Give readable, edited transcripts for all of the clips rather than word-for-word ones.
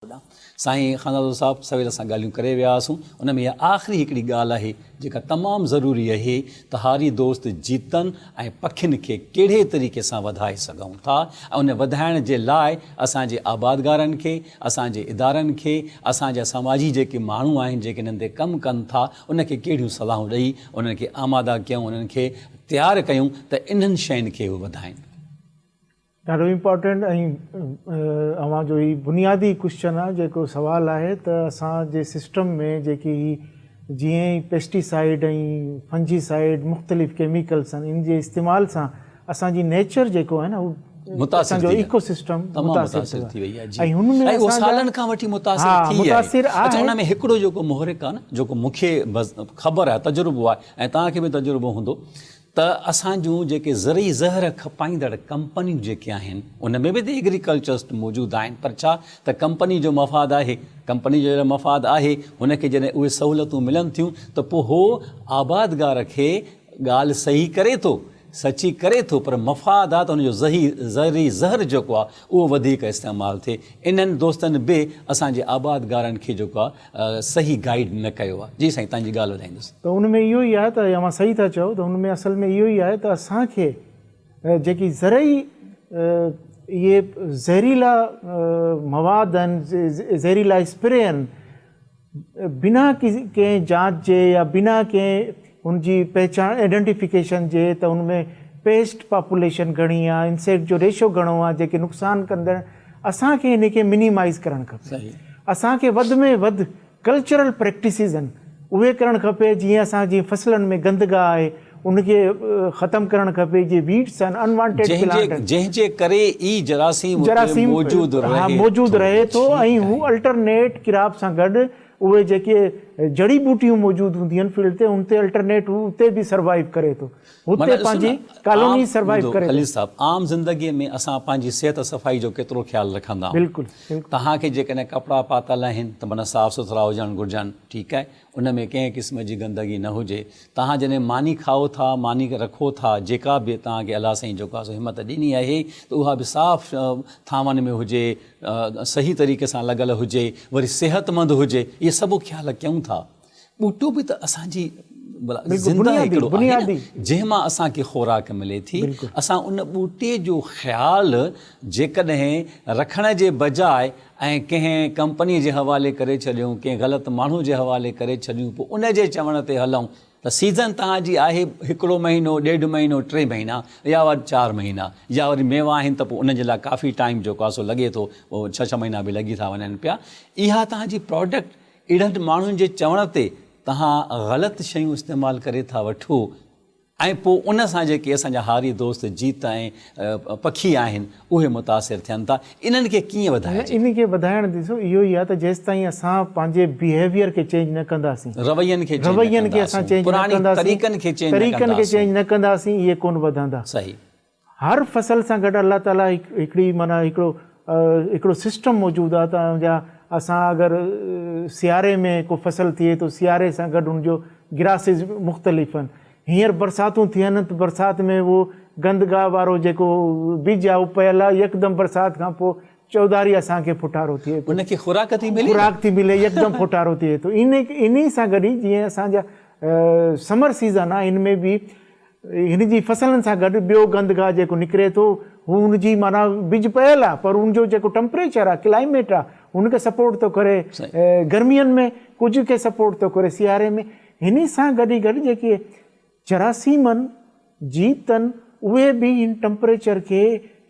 ڏانهن. سائين خانزادو صاحب سوير اسان ڳالهيون ڪري ويا هئاسون ان ۾ اها آخري هڪڙي ڳالهه آهي جيڪا تمام ضروري اهي ته هاري دوست جيتن ۽ پکين کي ڪهڙي طريقي سان وڌائي سگهون ٿا ۽ ان وڌائڻ جي لاء اسان جي آبادگارن کي اسان جي ادارن کي اسان جا سماجي جيڪي ماڻهو آهن جيڪي انهن تي ڪم ڪن ٿا ان کي ڪهڙيون صلاحون ڏئي انهن کي آماده ڪيون انهن کي تيار ڪيون ته انهن شين کي هو وڌائين. ڏاڍو امپارٽنٽ ۽ اوهان جو هي بنيادي ڪوشچن آهي جيڪو سوال آهي ته اسان جي سسٽم ۾ جيڪي هي جيئن ئي پيسٽي سائيڊ ۽ فنجي سائيڊ مختلف ڪيميڪلس آهن ان جي استعمال سان اسان جي نيچر جيڪو آهي نه هو اسان جو ايڪو سسٽم متاثر ٿي وئي آهي ۽ هن ۾ اهو سالن کان وٺي متاثر ٿي متاثر آهي اچها ان ۾ هڪڙو جيڪو محرڪ آهي نه جيڪو مون کي خبر آهي تجربو آهي ۽ توهان کي به تجربو هوندو ته اسان جون جيڪي زرعي زهر کپائيندڙ ڪمپنيون جيڪي آهن ان ۾ به ته ايگريڪلچرسٽ موجود آهن پر ڇا ته ڪمپني جو مفاد آهي ڪمپني جو جڏهن مفاد آهي هن کي جڏهن اهي سهولتون ملن ٿيون ته پوء هو آبادگار کي ڳالهه صحيح ڪري ٿو سچي ڪري ٿو پر مفاد آهي ته هن جو زرعي زهر جيڪو آهي اهو وڌيڪ استعمال ٿئي انهن دوستن به اسان جي آبادگارن کي جيڪو آهي صحيح گائيڊ نه ڪيو آهي. جي سائين توهان جي ڳالهه وڌائيندس. ته ان ۾ اهو ئي آهي ته اوهان صحيح ٿا چئو ته ان ۾ اصل ۾ اهو ئي آهي ته اسان کي جيڪي زرعي اهي زهريلا مواد آهن زهريلا اسپري آهن بنا ڪنهن جانچ جي يا بنا ڪنهن ان جي پهچان آئيڊنٽيفڪيشن جي ته ان ۾ پيسٽ پاپوليشن گهڻي آهي انسيڪٽ جو ريشو گهڻو آهي جيڪي نقصان ڪندڙ اسان کي ان کي منيمائيز ڪرڻ کپي. اسان کي وڌ ۾ وڌ ڪلچرل پريڪٽسز آهن اهي ڪرڻ کپي جيئن اسان جي فصلن ۾ گندگاهه آهي ان کي ختم ڪرڻ کپي جي ويڊس آهن انوانٽيڊ پلانٽ آهن جنهن جي ڪري ئي جراثيم اتي موجود رهي ٿو. موجود رهي ٿو ۽ هو الٽرنيٽ ڪراپ سان گڏ اهي جيڪي جڙي ٻوٽيون موجود هونديون آهن فيلڊ تي ان تي الٽرنيٽ هو اتي به سروائيو ڪري ٿو. هتي پنهنجي ڪالوني سروائيو ڪري ٿو. خليل صاحب عام زندگي ۾ اسان پنهنجي صحت صفائي جو ڪيترو خيال رکندا آهيون. بلڪل بلڪل. توهان کي جيڪڏهن ڪپڙا پاتل آهن ته معنيٰ صاف سٿرا هجڻ گهرجن ٺيڪ آهي ان ۾ ڪنهن قسم جي گندگي نه هجي. توهان جڏهن ماني کائو ٿا ماني رکو ٿا جيڪا به توهان کي الله سائين جيڪو آهي سو همت ڏني آهي ته اها به صاف ٿانون ۾ هجي صحيح طريقي سان لڳل هجي وري صحتمند هجي اهي سڀ خيال ڪيون ٿا. ٻوٽو به ته اسان جي زنده هڪڙو آهي نه جنهن مان اسان کي خوراڪ ملي ٿي اسان ان ٻوٽي جو خيال جيڪڏهن رکڻ جي بجاء ۽ ڪنهن ڪمپني جي حوالي ڪري ڇڏيون ڪنهن غلط ماڻهو جي حوالي ڪري ڇڏيون پوء ان جي چوڻ تي هلون ته سيزن توهان جي آهي هڪڙو مهينو ڏيڍ مهينو ٽي مهينا يا وري چار مهينا يا وري ميوا آهن ته پوء انهن جي لاء ڪافي ٽائيم جيڪو آهي سو لڳي ٿو ڇهه ڇهه مهينا به لڳي ٿا وڃن پيا اها توهان جي پراڊڪٽ اهڙن ماڻهن جي چوڻ تي توهان غلط شيون استعمال ڪري ٿا وٺو ۽ پوء ان سان جيڪي اسان جا هاري دوست جيت ۽ پکي آهن اهي متاثر ٿين ٿا انهن کي ڪيئن وڌائجي؟ انهن کي وڌائڻ ڏسو اهو ئي آهي ته جيستائين اسان پنهنجي بيهيويئر کي چينج نه ڪنداسين روين کي چينج نه ڪنداسون پراڻي طريقن کي چينج نه طريقن کي چينج نه ڪنداسين اهي ڪونه وڌندا. صحيح. هر فصل سان گڏ الله تعالي هڪڙي معنيٰ هڪڙو هڪڙو سسٽم موجود آهي ته جا اسان اگر سياري ۾ ڪو فصل ٿئي ٿو سياري سان گڏ ان جو گراسز مختلف آهن هينئر برساتون ٿين ته برسات ۾ اهو گندگاهه وارو جيڪو بج آهي اهو پيل آهي يڪدم برسات کان پوء چوڌاري اسان کي ڦوٽارو ٿئي ٿو ان کي خوراڪ ٿي ملي خوراڪ ٿي ملي يڪدم ڦوٽارو ٿئي ٿو انهي سان گڏ ئي جيئن اسان جا سمر سيزن آهي ان ۾ به هن جي فصلن سان گڏ ٻيو گند گاهه جيڪو نڪري ٿو هو ان جي معنيٰ ٻج پيل آهي پر ان جو جيڪو ٽمپريچر آهي ڪلائميٽ آهي ان کي سپورٽ ٿو ڪري گرمين ۾ ڪجهه کي سپورٽ ٿو ڪري سياري ۾ هن سان گڏ ئي گڏ جيڪي جراثيمن جيتن اهي به هن ٽمپريچر کي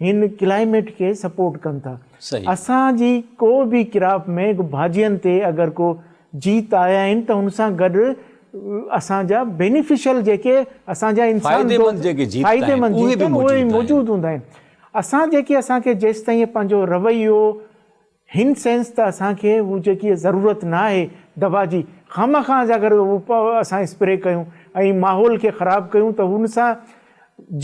هن ڪلائميٽ کي سپورٽ ڪن ٿا اسان جي ڪو به ڪراپ ۾ ڀاڄين تي اگر ڪو جيت آيا آهن ته ان سان گڏ اسان جا بينيفيشل جيڪي اسان جا انسان فائديمند جيڪي جيت آهن اهي به موجود هوندا آهن اسان جيڪي اسان کي جيستائين پنهنجو رويو هن سينس ته اسان کي هو جيڪي ضرورت نه آهي دوا جي خامخواه اگر اسان اسپري ڪيون ۽ ماحول کي خراب ڪيون ته هن سان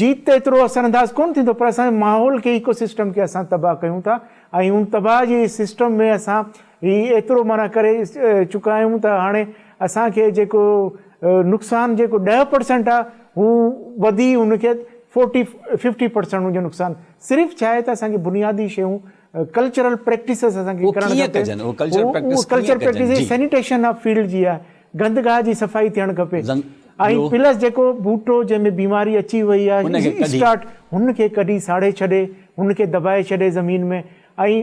جيت ته ايترو اثر انداز ڪونه ٿيندو پر اسان جي ماحول کي ايڪو سسٽم کي اسان تباهه ڪيون ٿا ۽ ان تباهه جي سسٽم ۾ اسان هي ايترو معنيٰ ڪري چڪا آهيون ته هاڻي اسان کي جيڪو نقصان جيڪو 10% آهي هو وڌي ان کي فورٽي ففٽي پرسنٽ ان جو نقصان صرف ڇا آهي ته اسان کي بنيادي شيون. ڪلچرل پريڪٽسز اسان کي ڪرڻ کپي. اهو culture practice sanitation of field جي آهي، گندگاهه جي صفائي ٿيڻ کپي ۽ پلس جيڪو ٻوٽو جنهن ۾ بيماري اچي وئي آهي اسٽارٽ هن کي ڪڍي ساڙي ڇڏي، هن کي دٻائي ڇڏي زمين ۾ ۽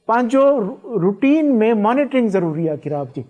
پنهنجو روٽين ۾ مانيٽرنگ ضروري آهي ڪراپ جي.